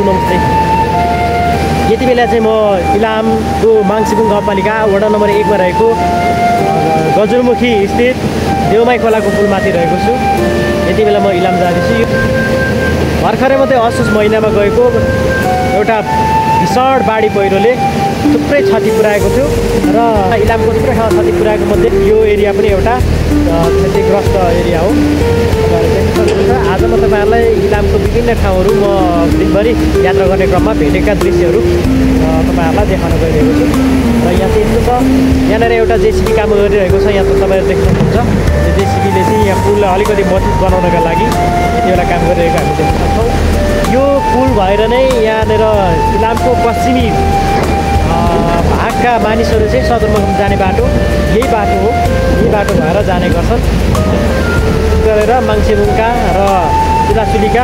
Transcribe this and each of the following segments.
नमस्ते। यति बेला चाहिँ म इलामको माङसिबुङ गाउँपालिका वडा नम्बर 1 मा रहेको गजुरमुखी स्थित देउमाई खोलाको पुलमाथि रहेको छु। यति बेला म इलाम जाँदैछु। भर्खरै मात्रै असोज महिनामा गएको एउटा भीषण बाढी पहिरोले थुप्रै क्षति पुर्याएको थियो र इलामको थुप्रै ठाउँमा क्षति पुर्याएको मध्ये यो एरिया पनि एउटा क्षतिग्रस्त एरिया हो। आज म तपाईँहरूलाई इलामको विभिन्न ठाउँहरू म दिनभरि यात्रा गर्ने क्रममा भेटेका दृश्यहरू तपाईँहरूलाई देखाउन गइरहेको छु। र यहाँ चाहिँ यस्तो छ, यहाँनिर एउटा जेसिबी काम गरिरहेको छ। यहाँ तपाईँहरू देख्न सक्नुहुन्छ यो जेसिबीले चाहिँ यहाँ पुललाई अलिकति मजबुत बनाउनका लागि यति बेला काम गरिरहेको हामी देख्न सक्छौँ। यो पुल भएर नै यहाँनिर इलामको पश्चिमी भागका मानिसहरू चाहिँ सदरमुकाम जाने बाटो यही बाटो हो। यही बाटो भएर जाने गर्छन् गरेर माङसिबुङका र चुलाचुलीका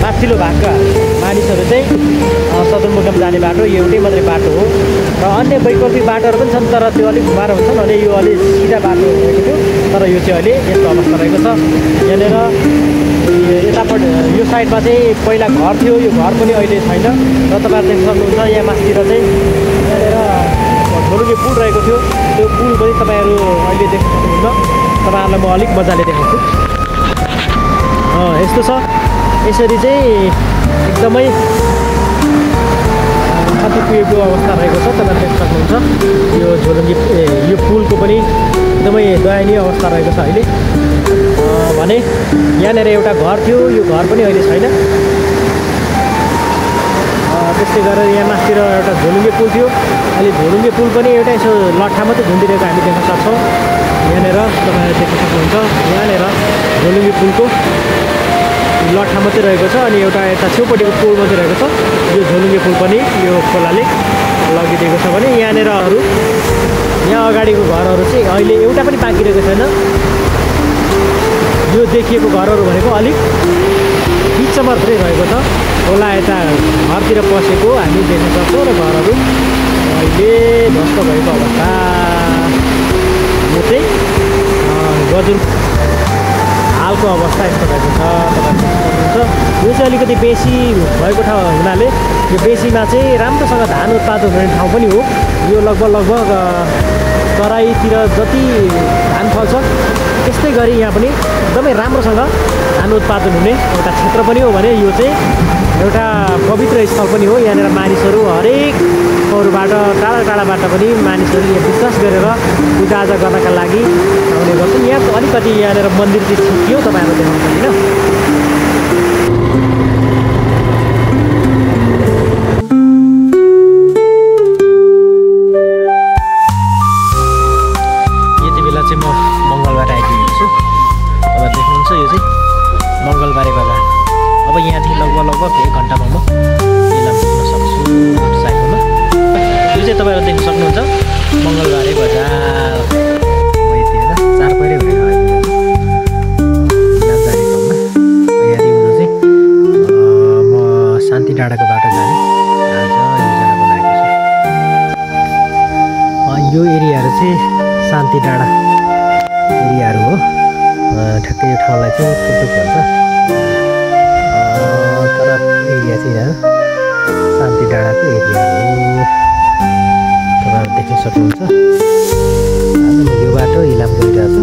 माथिल्लो भागका मानिसहरू चाहिँ सदरमुकाम जाने बाटो एउटै मात्रै बाटो हो। र अन्य वैकल्पिक बाटोहरू पनि छन्, तर त्यो अलिक घुमाएर हुन्छन्। अनि यो अलिक सिधा बाटो रहेको थियो, तर यो चाहिँ अहिले यस्तो अवस्था रहेको छ। यहाँनिर यतापट्टि यो साइडमा चाहिँ पहिला घर थियो, यो घर पनि अहिले छैन। र तपाईँहरू देख्न सक्नुहुन्छ यहाँ माथितिर चाहिँ यहाँनिर झोलुङ्गे पुल रहेको थियो, त्यो पुल पनि तपाईँहरू अहिले देख्न सक्नुहुन्छ। तपाईँहरूलाई म अलिक मजाले देखाउँछु। यस्तो छ, यसरी चाहिँ एकदमै क्षति पुगेको अवस्था रहेको छ। तपाईँहरू देख्न सक्नुहुन्छ यो झोलुङ्गे यो पुलको पनि एकदमै दयनीय अवस्था रहेको छ अहिले। भने यहाँनिर एउटा घर थियो, यो घर पनि अहिले छैन। त्यस्तै गरेर यहाँ माथितिर एउटा झोलुङ्गे पुल थियो, अहिले झोलुङ्गे पुल पनि एउटा यसो लट्ठा मात्रै झुन्डिरहेको हामी देख्न सक्छौँ। यहाँनिर तपाईँहरूले देख्न सक्नुहुन्छ यहाँनिर झोलुङ्गे पुलको लट्ठा मात्रै रहेको छ, अनि एउटा यता छेउपट्टिको पुल मात्रै रहेको छ। यो झोलुङ्गे पुल पनि यो खोलाले लगिदिएको छ। भने यहाँनिर यहाँ अगाडिको घरहरू चाहिँ अहिले एउटा पनि बाँकी रहेको छैन। यो देखिएको घरहरू भनेको अलिक बिचमा मात्रै रहेको छ। खोला यता घरतिर पसेको हामी देख्न सक्छौँ र घरहरू अहिले ध्वस्त भएको अवस्था। यो चाहिँ गजुर हालको अवस्था यस्तो भएको छ। यो चाहिँ अलिकति बेसी भएको ठाउँ हुनाले यो बेसीमा चाहिँ राम्रोसँग धान उत्पादन हुने ठाउँ पनि हो। यो लगभग तराईतिर जति धान फल्छ त्यस्तै गरी यहाँ पनि एकदमै राम्रोसँग धान उत्पादन हुने एउटा क्षेत्र पनि हो। भने यो चाहिँ एउटा पवित्र स्थल पनि हो। यहाँनिर मानिसहरू हरेक ठाउँबाट टाढा टाढाबाट पनि मानिसहरू यहाँ विश्वास गरेर पूजाआजा गर्नका लागि आउने गर्छन्। यहाँ अलिकति यहाँनिर मन्दिर चाहिँ छुट्टियो, तपाईँहरू देख्नु सक्दैन। यति बेला चाहिँ म मङ्गलबार आइपुगेको छु। तपाईँ देख्नुहुन्छ यो चाहिँ मङ्गलबारे बजार। अब यहाँदेखि लगभग 1 घन्टामा म इलाम पुग्न सक्छु मोटरसाइकलमा। यो चाहिँ तपाईँहरू देख्न सक्नुहुन्छ मङ्गलबारे बजार। म यति बेला 4 पहिरै भनेर आइपुगेको इलाम जाने क्रममा। यहाँदेखि उता चाहिँ म शान्ति डाँडाको बाटो जाने आज योजना बनाएको छु। यो एरियाहरू चाहिँ शान्ति डाँडा एरियाहरू हो। ठ्याक्कै यो ठाउँलाई चाहिँ टुकटुक भन्छ, तर एरिया चाहिँ यहाँ शान्ति डाँडाको एरियाहरू हो। तपाईँहरू देख्न सक्नुहुन्छ। आज म यो बाटो इलाम गइरहेको छु।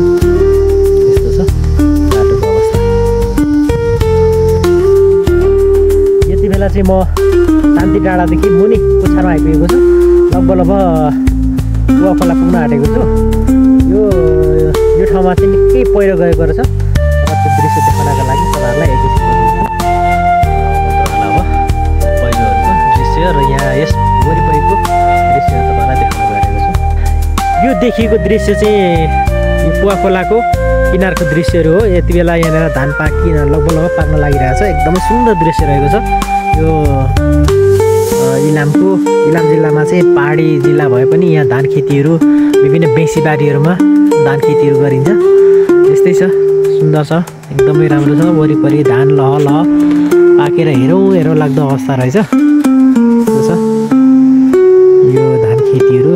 यस्तो छ बाटोको अवस्था। यति बेला चाहिँ म शान्ति डाँडादेखि मुनि पुछारमा आइपुगेको छु। लगभग कुवा खोला पुग्न आँटेको छु। यो ठाउँमा चाहिँ निकै पहिरो गएको रहेछ। र त्यो दृश्य देखाउनका लागि तपाईँहरूलाई एकैछिन अब पहिरोहरूको दृश्य र यहाँ यस वरिपरिको दृश्य तपाईँलाई देखाउन गइरहेको छु। यो देखिएको दृश्य चाहिँ यो कुवा खोलाको किनारको दृश्यहरू हो। यति बेला यहाँनिर धान लगभग पाक्न लागिरहेको छ। एकदमै सुन्दर दृश्य रहेको छ। यो इलाम जिल्लामा चाहिँ पहाडी जिल्ला भए पनि यहाँ धान खेतीहरू विभिन्न बेसी बारीहरूमा धान खेतीहरू गरिन्छ। यस्तै छ, सुन्दर छ, एकदमै राम्रो छ। वरिपरि धान लह पाकेर हेरौँ लाग्दो अवस्था रहेछ। त्यो छ यो धान खेतीहरू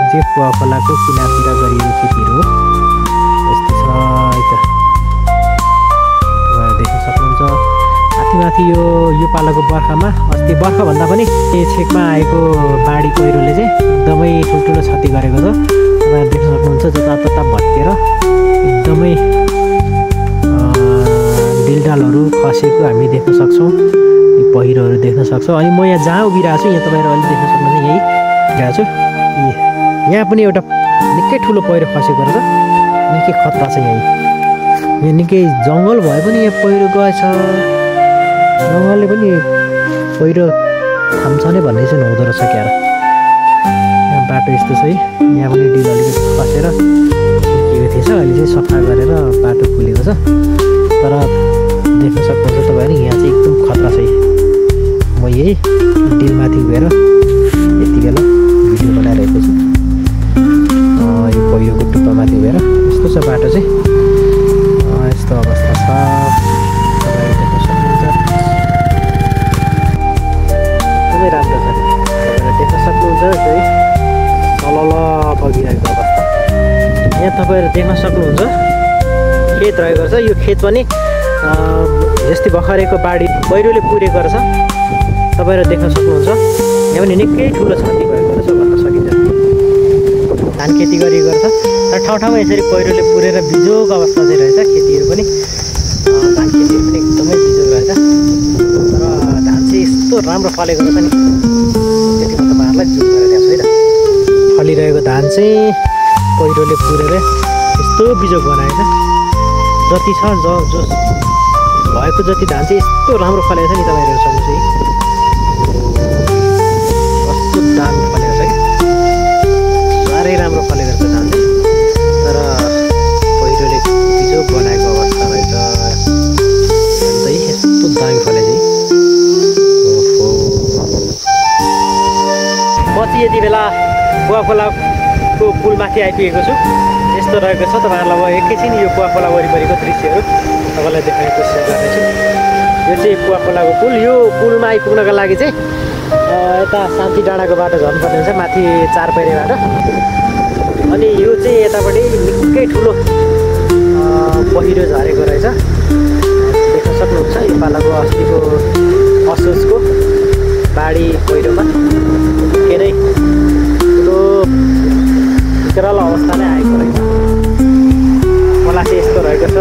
चाहिँ कुवा खोलाको किनारतिर गरिएको खेतीहरू हो। यस्तो छ। तपाईँहरू देख्न सक्नुहुन्छ माथि यो पालाको बर्खामा अस्ति बर्खाभन्दा पनि छेकमा आएको बाढी पहिरोले चाहिँ एकदमै ठुल्ठुलो क्षति गरेको छ। तपाईँहरू देख्न सक्नुहुन्छ जतातता भत्केर एकदमै डिलडालहरू खसेको हामी देख्न सक्छौँ। यी पहिरोहरू देख्न सक्छौँ। अनि म यहाँ जहाँ उभिरहेको छु यहाँ तपाईँहरू अहिले देख्न सक्नुहुन्छ यहीँ गएको छु। यहाँ पनि एउटा निकै ठुलो पहिरो खसेको रहेछ। निकै खतरा छ यहीँ। यहाँ निकै जङ्गल भए पनि यहाँ पहिरो गएछ। जङ्गलले पनि पहिरो थाम्छ नै भन्ने चाहिँ नहुँदो रहेछ क्यार। यहाँ बाटो यस्तो छ है। यहाँ पनि डिल अलिकति खसेर सुकिएको थिएछ। अहिले चाहिँ सफा गरेर बाटो खुलेको छ। तर देख्न सक्नुहुन्छ तपाईँहरू यहाँ चाहिँ एकदम खतरा छ। म यही डिलमाथि गएर यति बेला भिडियो बनाइरहेको छु। यो पहिरोको टुप्पामाथि गएर यस्तो छ बाटो चाहिँ। यस्तो अवस्था छ तपाईँहरू देख्न सक्नुहुन्छ। एकदमै राम्रो छ। तपाईँहरू देख्न सक्नुहुन्छ है तलल बगिरहेको अवस्था। यहाँ तपाईँहरू देख्न सक्नुहुन्छ खेत रहेको छ। यो खेत पनि जस्तै भर्खरको बाढी पहिरोले पुरेको रहेछ। तपाईँहरू देख्न सक्नुहुन्छ यहाँ पनि निकै ठुलो क्षति भएको रहेछ भन्न सकिन्छ। धान खेती गरिएको रहेछ तर ठाउँ ठाउँमा यसरी पहिरोले पुरेर बिजोग अवस्था चाहिँ रहेछ। खेतीहरू पनि धान खेतीहरू पनि एकदमै बिजोग रहेछ। तर धान चाहिँ यस्तो राम्रो फलेको रहेछ नि त्यति म तपाईँहरूलाई जुम गरेर त्यहाँ छैन। फलिरहेको धान चाहिँ पहिरोले पुरेर यस्तो बिजोग बनाएछ। जति छ जो भएको जति धान चाहिँ यस्तो राम्रो फलेको छ नि तपाईँहरू सक्नुहुन्छ है। कस्तो धान फलेको छ कि साह्रै राम्रो फलेको छ धान चाहिँ। तर पहिरोले बिजोग बनाएको अवस्था रहेछ। अन्त यस्तो दामी फले चाहिँ ओहो। म चाहिँ यति बेला कुवा खोलाको पुलमाथि आइपुगेको छु। यस्तो रहेको छ। तपाईँहरूलाई म एकैछिन यो कुवा खोला वरिपरिको दृश्यहरू तपाईँलाई देखाउने कोसिस गर्नेछु। यो चाहिँ कुवा खोलाको पुल। यो पुलमा आइपुग्नको लागि चाहिँ यता शान्ति डाँडाको बाटो झर्नुपर्ने हुन्छ माथि 4 पैरेबाट। अनि यो चाहिँ यतापट्टि निकै ठुलो पहिरो झरेको रहेछ। देख्न सक्नुहुन्छ यो पालाको अस्तिको असोजको बाढी पहिरोमा निकै नै ठुलो विकराल अवस्था नै आएको रहेछ। खोला चाहिँ यस्तो रहेको छ।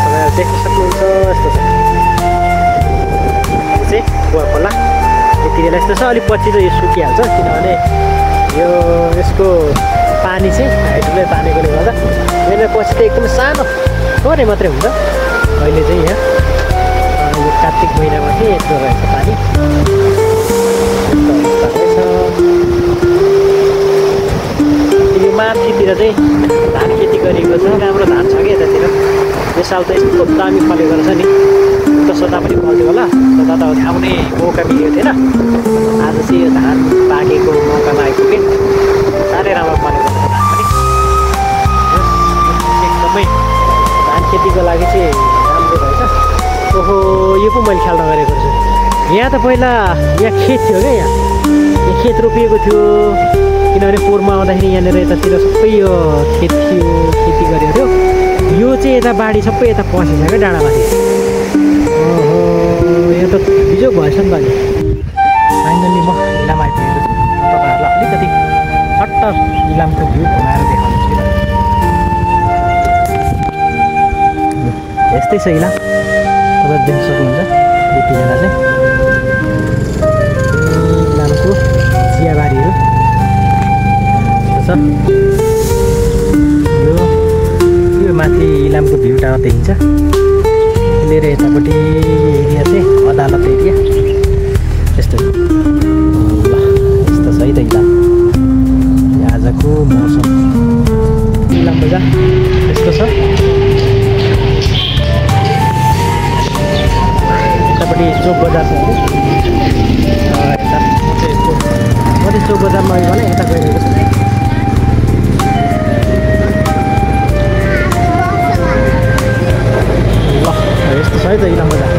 तपाईँहरू देख्न सक्नुहुन्छ यस्तो छ। यो चाहिँ कुवा खोला यति बेला यस्तो छ। अलिक पछि चाहिँ यो सुकिहाल्छ किनभने यो यसको पानी चाहिँ हाइड्रोले तानेकोले गर्दा यहाँ पछि चाहिँ एकदम सानो थोरै मात्रै हुन्छ। अहिले चाहिँ यहाँ यो कार्तिक महिनामा चाहिँ यस्तो रहेछ पानी। यस्तो अवस्था रहेछ। यो माथितिर चाहिँ धान खेती गरिएको छ। राम्रो धान छ कि यतातिर। यो साल त यस्तो दामी फलेको रहेछ नि। त सदा पनि फल्थ्यो होला। सदा त आउने मौका मिलेको थिएन। आज चाहिँ यो धान पाकेको मौकामा आइपुग्यो। साह्रै राम्रो फलेको छ धान पनि। एकदमै धान खेतीको लागि चाहिँ राम्रो रहेछ। ओहो यो पो मैले ख्याल नगरेको रहेछु। यहाँ त पहिला यहाँ खेत थियो क्या। यहाँ खेत रोपिएको थियो किनभने पोहोरमा आउँदाखेरि यहाँनिर यतातिर सबै यो खेत थियो खेती गरेको थियो। यो चाहिँ यता बाढी सबै यता पसेछ क्या डाँडामाथि। ओहो यो त बिजोग भएछ नि त। अहिले फाइनल्ली म इलाम आइपुगेको छु। तपाईँहरूलाई अलिकति सट्ट इलामको भ्यू घुमाएर देखाउनु छु। यस्तै छ इलाम। तपाईँहरू देख्न सक्नुहुन्छ यति बेला चाहिँ इलामको चियाबारीहरू छ। यो माथि इलामको भ्यू टावर देखिन्छ। लिएर यतापट्टि एरिया चाहिँ अदालत एरिया यस्तो छ। ल यस्तो छ है त इलाम। आजको मौसम इलाम बजार यस्तो छ। यतापट्टि चोक बजार छ। यता म चाहिँ चोक बजारमा भने यता गइरहेको छु। यस्तो छ है त इलाम बजार।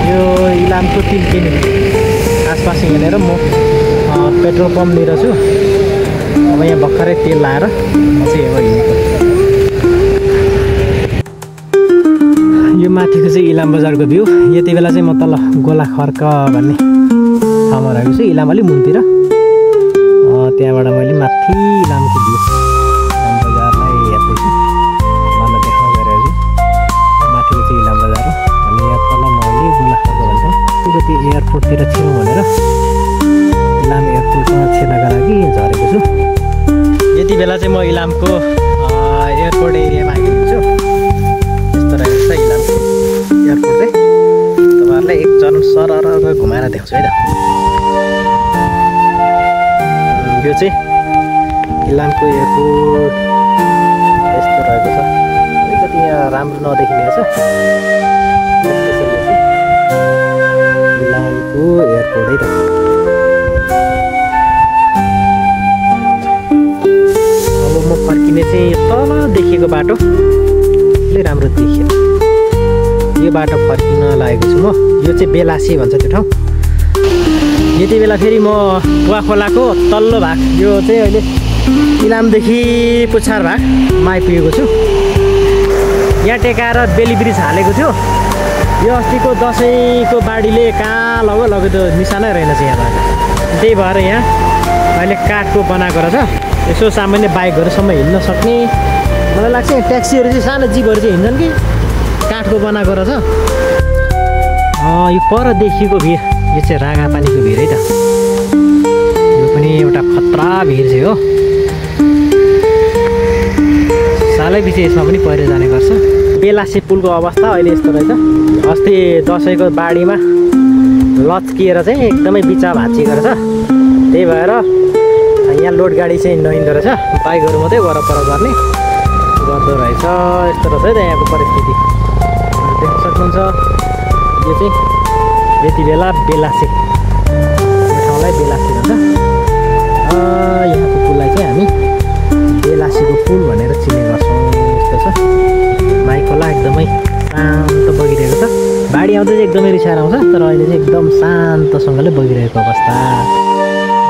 यो इलामको तिलकेनी आसपास हिँडेर म पेट्रोल पम्पनिर छु। अब यहाँ भर्खरै तेल लाएर म चाहिँ अब हिँडेको। यो माथिको चाहिँ इलाम बजारको भ्यू। यति बेला चाहिँ म तल गोला खर्क भन्ने ठाउँमा रहेको छु, इलाम अलि मुनतिर। त्यहाँबाट मैले माथि इलामको भ्यू इलाम बजारलाई हेर्दैछु, मलाई देखाउन गइरहेको छु। माथिको चाहिँ इलाम बजार हो अनि यहाँ तल मैले गोला खर्क भन्छ त्यो एयरपोर्टतिर छिरौँ भनेर इलाम एयरपोर्टमा छिर्नका लागि झरेको छु। यति बेला चाहिँ म इलामको एयरपोर्ट एरियामा आइपुगेको छु। यस्तो रहेको छ इलामको एयरपोर्ट चाहिँ। तपाईँहरूलाई एक चरण सरर घुमाएर देखाउँछु है त। यो चाहिँ इलामको एयरपोर्ट यस्तो रहेको छ। अलिकति यहाँ राम्रो नदेखिने रहेछ। इलामको एयरपोर्ट है त। अब म फर्किने चाहिँ तल देखिएको बाटोले राम्रो देखियो। यो बाटो फर्किन लागेको छु म। यो चाहिँ बेलासी भन्छ त्यो ठाउँ। यति बेला फेरि म कुवा खोलाको तल्लो भाग, यो चाहिँ अहिले इलामदेखि पुच्छार भागमा आइपुगेको छु। यहाँ टेकाएर बेली ब्रिज हालेको थियो। यो अस्तिको दसैँको बाढीले कहाँ लग्यो त्यो निशानै रहेनछ यहाँ। त्यही भएर यहाँ अहिले काठको बनाएको रहेछ। यसो सामान्य बाइकहरूसम्म हिँड्न सक्ने। मलाई लाग्छ ट्याक्सीहरू चाहिँ सानो जिपहरू चाहिँ हिँड्छन् कि काठको बनाएको रहेछ। यो पर देखिएको भिर, यो चाहिँ रागापानीको भिर है त। यो पनि एउटा खतरा भिर चाहिँ हो। सालै पछि यसमा पनि पहिरो जाने गर्छ। बेलासी पुलको अवस्था अहिले यस्तो रहेछ। अस्ति दसैँको बाढीमा लच्किएर चाहिँ एकदमै बिचा भाँचिएको रहेछ। त्यही भएर यहाँ लोड गाडी चाहिँ नहिँदो रहेछ, बाइकहरू मात्रै वरपर गर्ने गर्दो रहेछ। यस्तो रहेछ है त यहाँको परिस्थिति, देख्न सक्नुहुन्छ। यो चाहिँ यति बेला बेलासी, यो ठाउँलाई बेलासी भन्छ। यहाँको पुललाई चाहिँ हामी बेलासीको पुल भनेर चिन्ने गर्छौँ। यस्तो छ। माई खोला एकदमै शान्त बगिरहेको छ। बाढी आउँदा चाहिँ एकदमै रिसाएर आउँछ, तर अहिले चाहिँ एकदम शान्तसँगले बगिरहेको अवस्था।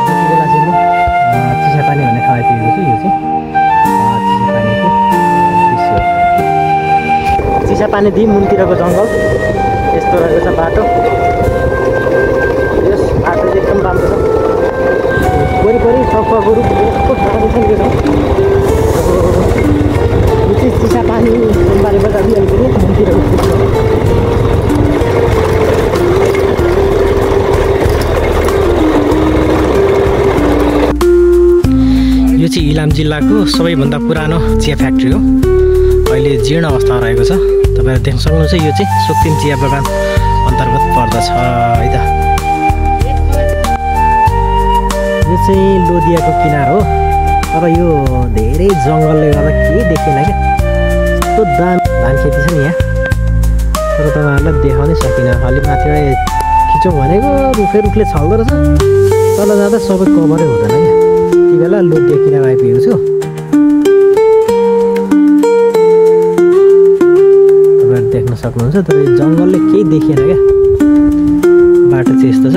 यति बेला चाहिँ म चिसापानी भन्ने ठाउँ आइपुगेको छु। यो चाहिँ चिसापानीको दृश्य हो। चिसापानीदेखि मुनतिरको जङ्गल यस्तो रहेको छ बाटो। यस बाटो चाहिँ एकदम राम्रो छ। वरिपरि सफाको रूप यस्तो राम्रो छ। यो चाहिँ चिसापानी बारेबाट अलिकति मुनतिरको दृश्य हो। यो चाहिँ इलाम जिल्लाको सबैभन्दा पुरानो चिया फ्याक्ट्री हो। अहिले जीर्ण अवस्थामा रहेको छ। तपाईँहरू देख्न सक्नुहुन्छ यो चाहिँ सोक्तिम चिया बगान अन्तर्गत पर्दछ है त। यो चाहिँ लोदियाको किनार हो। अब यो धेरै जङ्गलले गर्दा केही देखिएन क्या। यस्तो दामी धान खेती छ नि यहाँ, तर तपाईँहरूलाई देखाउनै सकिनँ। अलिक माथिबाट खिचौँ भनेको रुखले छल्दो रहेछ। तल जाँदा सबै कभरै हुँदैन क्या। यति बेला लोदिया किनार आइपुगेको छु। तपाईँहरू देख्न सक्नुहुन्छ, तर यो जङ्गलले केही देखिएन क्या। बाटो चाहिँ यस्तो छ।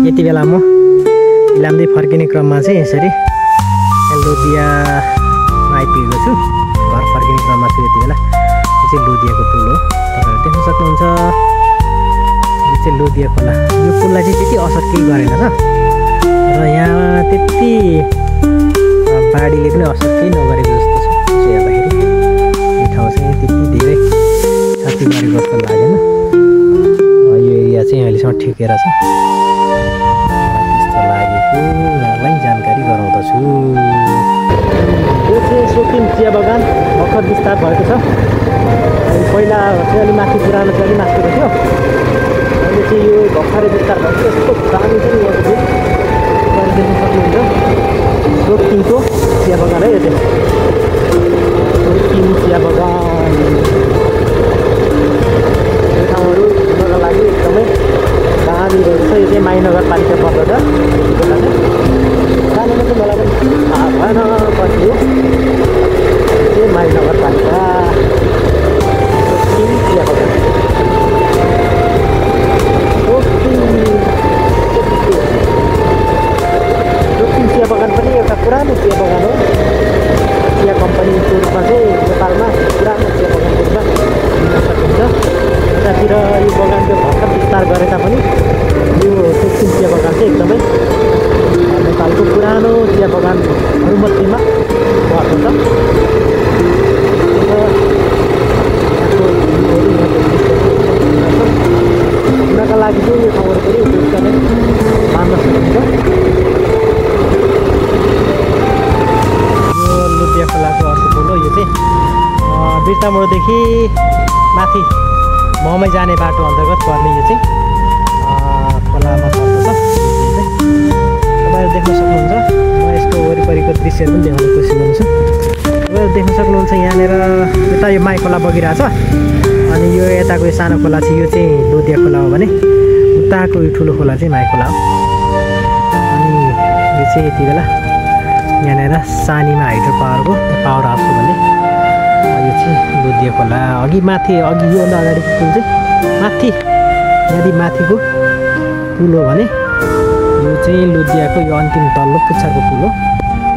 यति बेला म इलामदेखि फर्किने क्रममा चाहिँ यसरी लोदियामा आइपुगेको छु। घर फर्किने क्रममा छु यति बेला। यो चाहिँ लोदियाको पुल हो, तपाईँहरू देख्न सक्नुहुन्छ। यो चाहिँ लोदिया खोला। यो पुललाई चाहिँ त्यति असर केही गरेन छ, र यहाँ त्यति बाढीले पनि असर केही नगरेको जस्तो छ। यसो हेर्दाखेरि यो ठाउँ चाहिँ त्यति धेरै क्षति गरेको जस्तो लागेन। यो एरिया चाहिँ अहिलेसम्म ठिकै छ। यहाँलाई जानकारी गराउँदछु। यो चाहिँ सोक्तिम चिया बगान भर्खर विस्तार भएको छ। पहिला चाहिँ अलिक माथि पुरानो चाहिँ अलिक माथिको थियो। अहिले चाहिँ यो भर्खरै विस्तार भएको छ। यस्तो दामी चाहिँ यहाँको चाहिँ तपाईँले देख्न सक्नुहुन्छ। सोक्तिमको चिया बगान है यो चाहिँ। सोक्तिम चिया बगान। यो ठाउँहरू घुम्नको लागि एकदमै दामी रहेछ। यो चाहिँ माई नगरपालिका पर्दछ। बेला चाहिँ जानेमा चाहिँ मलाई पनि थाहा भएन कति हो। यो चाहिँ माई नगरपालिका सोक्तिम चिया बगान। सोक्तिम चिया बगान पनि एउटा पुरानो चिया बगान हो। चिया कम्पनीको रूपमा चाहिँ नेपालमा पुरानो बिर्तामोडदेखि माथि महमै जाने बाटो अन्तर्गत पर्ने यो चाहिँ खोलामा पर्दछ। तपाईँहरू देख्न सक्नुहुन्छ। म यसको वरिपरिको दृश्यहरू पनि देखाउने कोसिस गर्छु। तपाईँहरू देख्न सक्नुहुन्छ यहाँनिर यता यो माई खोला बगिरहेछ अनि यो यताको यो सानो खोला चाहिँ यो चाहिँ लोदिया खोला हो भने उताको यो ठुलो खोला चाहिँ माई खोला हो। अनि यो चाहिँ यति बेला यहाँनिर सानीमा हाइड्रो पावरको पावर हाउस हो भने यो चाहिँ लोदिया खोला। अघि योभन्दा अगाडिको पुल चाहिँ माथि यदि माथिको पुल हो भने यो चाहिँ लोदियाको यो अन्तिम तल्लो पुच्छरको पुल हो।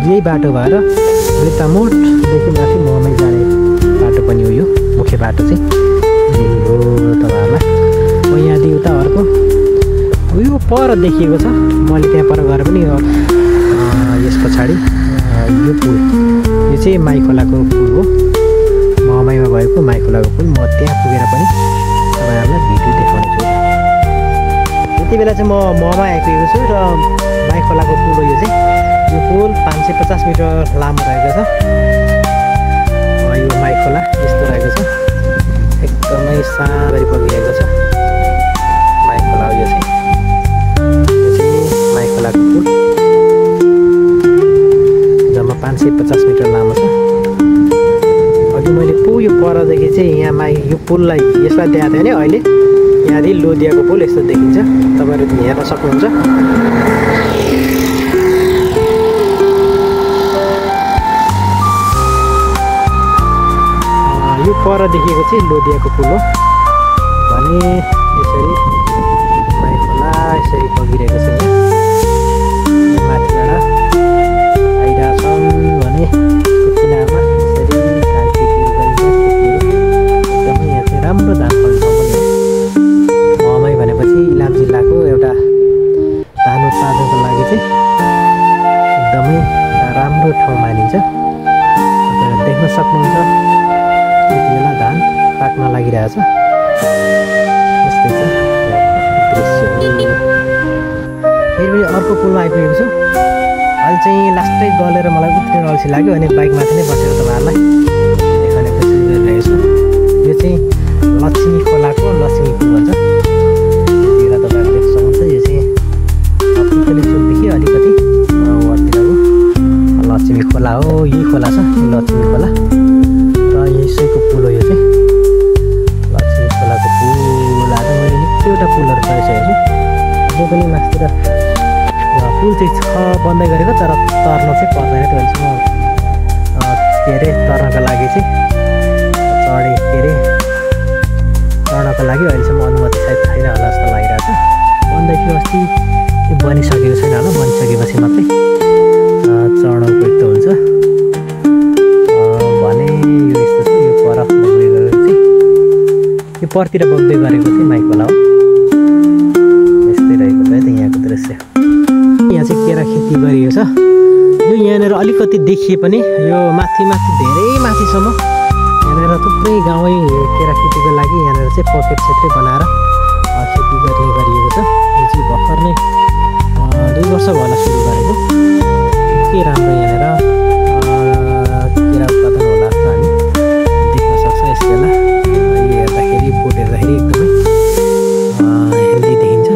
यही बाटो भएर बिर्तामोडदेखि माथि महमै जाने बाटो पनि हो। यो मुख्य बाटो चाहिँ यही हो तपाईँहरूलाई। म यहाँदेखि उता अर्को यो पर देखिएको छ। मैले त्यहाँ पर गएर पनि यस पछाडि यो पुल यो चाहिँ माई खोलाको पुल हो। महमैमा भएको माई खोलाको पुल। म त्यहाँ पुगेर पनि तपाईँहरूलाई भिडियो देखाउने छु। यति बेला चाहिँ म महमा आइपुगेको छु र माई खोलाको पुल हो यो चाहिँ। यो पुल 550 मिटर लामो रहेको छ। यो माई खोला यस्तो रहेको छ। एकदमै साँगरी बगिरहेको छ माई खोला हो यो चाहिँ। माई खोलाको पुल जम्मा 550 मिटर लामो छ। अघि मैले यो परदेखि चाहिँ यहाँ यो पुललाई यसलाई देखाएको थिएँ नि। अहिले यहाँदेखि लोदियाको पुल यस्तो देखिन्छ। तपाईँहरू हेर्न सक्नुहुन्छ। यो पर देखिएको चाहिँ लोदियाको पुल हो भने यसरी माई खोला यसरी बगिरहेको छ। माथिबाट आइरहेछन् भने किनारमा यसरी धान खेतीहरू गरिन्छ। एकदमै यहाँ चाहिँ राम्रो धान फल्ने ठाउँ पनि हो। महमै भनेपछि इलाम जिल्लाको एउटा धान उत्पादनको लागि चाहिँ एकदमै राम्रो ठाउँ मानिन्छ। तपाईँहरू देख्न सक्नुहुन्छ यति बेला धान पाक्न लागिरहेछ। यस्तै छ दृश्य। फेरि पनि अर्को पुलमा आइपुगेको छु। अहिले चाहिँ लास्टै गलेर मलाई उत्रिन अल्छी लाग्यो अनि बाइकमाथि नै बसेर तपाईँहरूलाई देखाउने कोसिस गरिरहेको छु। यो चाहिँ लक्ष्मी खोलाको लक्ष्मी पुल भन्छ। यतिखेर तपाईँहरू देख्न सक्नुहुन्छ यो चाहिँ पुतली चोकदेखि अलिकति वरतिरको लक्ष्मी खोला हो। यही खोला छ लक्ष्मी खोला र यसैको पुल हो यो चाहिँ लक्ष्मी खोलाको पुल। आज मैले निकैवटा पुलहरू चढिसकेको छु। अझै पनि मास्तिर पुल चाहिँ छ बन्दै गरेको तर तर्न चाहिँ पर्दैन। त्यो के अरे तर्नको लागि चाहिँ तर्नको लागि अहिलेसम्म अनुमति सायद छैन होला जस्तो लागिरहेको छ। बन्दै थियो अस्ति त्यो बनिसकेको छैन होला। बनिसकेपछि मात्रै चढ्न उपयुक्त हुन्छ भने यो यस्तो छ। यो पर बग्दै गरेको चाहिँ यो परतिर बग्दै गरेको चाहिँ माई खोला हो। यस्तै रहेको छ त यहाँको दृश्य। यहाँ चाहिँ केरा खेती गरिएको छ। यो यहाँनिर अलिकति देखिए पनि यो माथि धेरै माथिसम्म यहाँनिर थुप्रै गाउँै केरा खेतीको लागि यहाँनिर चाहिँ पकेट क्षेत्रै बनाएर खेती गर्ने गरिएको छ। यो चाहिँ भर्खर नै 2 वर्ष होला सुरु गरेको। निकै राम्रो यहाँनिर केरा उत्पादन होला जस्तो हामी देख्न सक्छ यस बेला। यो हेर्दाखेरि बोट हेर्दाखेरि एकदमै हेल्दी देखिन्छ।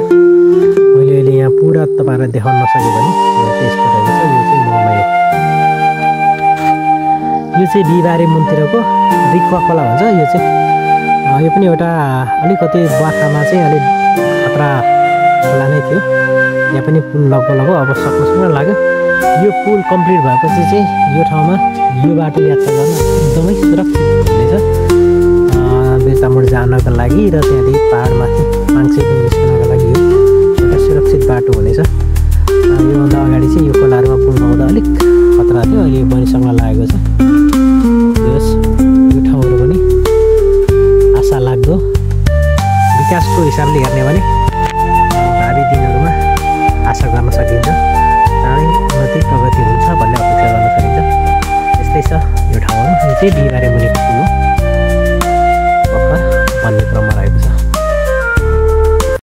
मैले अहिले यहाँ पुरा तपाईँहरूलाई देखाउन नसकेँ भने यस्तो रहेको छ। यो चाहिँ महमै हो। यो चाहिँ बिहिबारे मुनतिरको रिक्वा खोला भन्छ। यो चाहिँ यो पनि एउटा अलिकति बर्खामा चाहिँ अलिक खतरा खोला नै थियो। यहाँ पनि पुल लगभग अब सक्नु लाग्यो। यो पुल कम्प्लिट भएपछि चाहिँ यो ठाउँमा यो बाटो यात्रा गर्न एकदमै सुरक्षित हुनेछ बिर्तामोड जानका लागि र त्यहाँदेखि पाहाडमाथि माङ्से पनि निस्कनका लागि यो एउटा सुरक्षित बाटो हुनेछ। योभन्दा अगाडि चाहिँ यो खोलाहरूमा पुल्न आउँदा अलिक खतरा थियो। अहिले बनिसक्न लागेको छ। यो ठाउँहरू पनि आशा लाग्दो विकासको हिसाबले हेर्ने भने भावी दिनहरूमा आशा गर्न सकिन्छ। चाँडै उन्नति प्रगति हुन्छ भन्ने अपेक्षा गर्न सकिन्छ। यस्तै छ यो ठाउँहरू। यो चाहिँ बिहिबारे मुनिको पुल हो।